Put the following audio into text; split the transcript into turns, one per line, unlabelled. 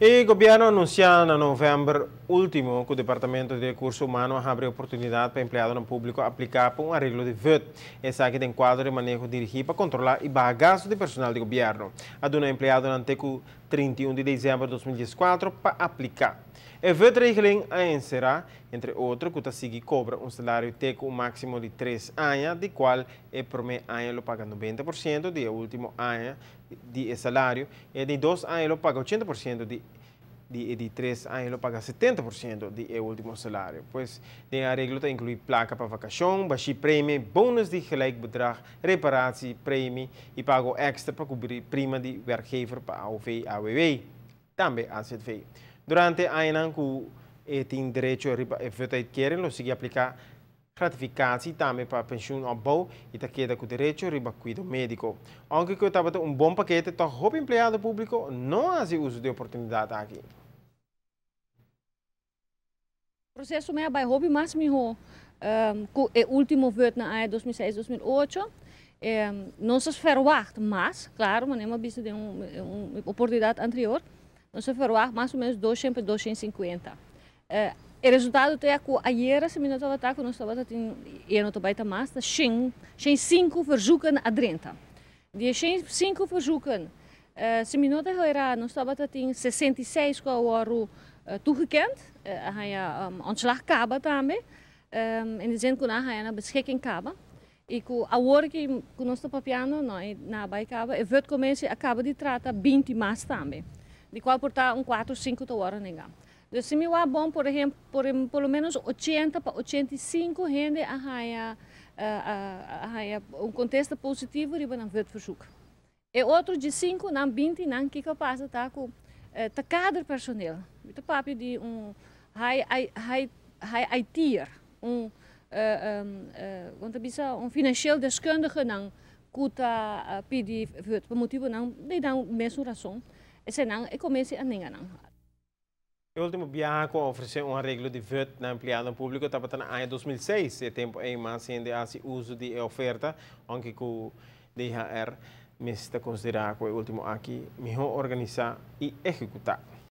E gobièrnu a anunsiá na novèmber último ku Departamento di Rekurso Humano a habri oportunidat pa empleadonan públiko apliká pa un areglo di VUT. Esaki den kuadro di maneho dirigí pa kontrolá i baha gastu di personal di gobièrnu. A duna empleadonan te ku 31 di desèmber 2014 pa apliká. E VUT-regeling a enserá, entre otro, ku ta sigui kobra un salario te ku un máksimo di 3 aña, di kual e promé aña lo paga 90% di e último aña di e salario, i di 2 aña lo paga 80% di di 3 aña lo paga 70% di e último salario. Pues, e areglo ta inkluí plaka pa vakashon, bashi premie, bonus di gelijk bedrag, reparatie, premie i pago èkstra pa kubri prima di werkgever pa AOV, AWB, tambe AZV. Durante aña ku tin derecho riba e uitkering, lo sigui apliká gratificatie tambe pa pensioenopbouw i ta keda ku derecho riba kuido médiko. Aunke ku tabata un bon pakete, toch hopi empleado públiko no a hasi uso di e oportunidat aki.
Proseso mi a bai hopi mas mihó ku e último VUT na aña 2006, 2008. Nos a verwacht mas, klaro, ma mi a bisa den un oportunidat anterior. Nos a verwacht mas o ménos 200, 250. E resultado ta ku ayera, si mi no tabata, ku nos tabata tin, e no tabata mas, ta 105 verzoeken a drenta. Di 105 verzoeken, si mi no ta era, nos tabata tin 66 ku a wòrdu toegekend. A ontslag kaba tambe. In de zin ku nan a haña beschikking kaba. I ku awor ku nos ta papiando, no, nan a bai kaba, e VUT-commissie a kaba di trata 20 mas tambe. Di kual por ta un 4, 5 ta wòrdu nengá. Dus si mi wak bon, por ehèmpel, por lo ménos 80 pa 85 hende a haña un kontesta positivo riba nan VUT-verzoek. E otro di 5 nan 20 nan, kiko pasa ta ku ta kader personeel. Ta papia di un high high high IT'er, un kon bisa, un financieel deskundige nan ku ta pidi VUT pa motibu nan di nan mesun rason. Esei nan e commissie a nenga nan.
E último biaha ku a ofresé un areglo di VUT na empleado públiko tabata na aña 2006. E tempu ei mas hende a hasi uso di e oferta, aunke ku DHR mester konsiderá ku e último aki mihó organisá i ehekutá.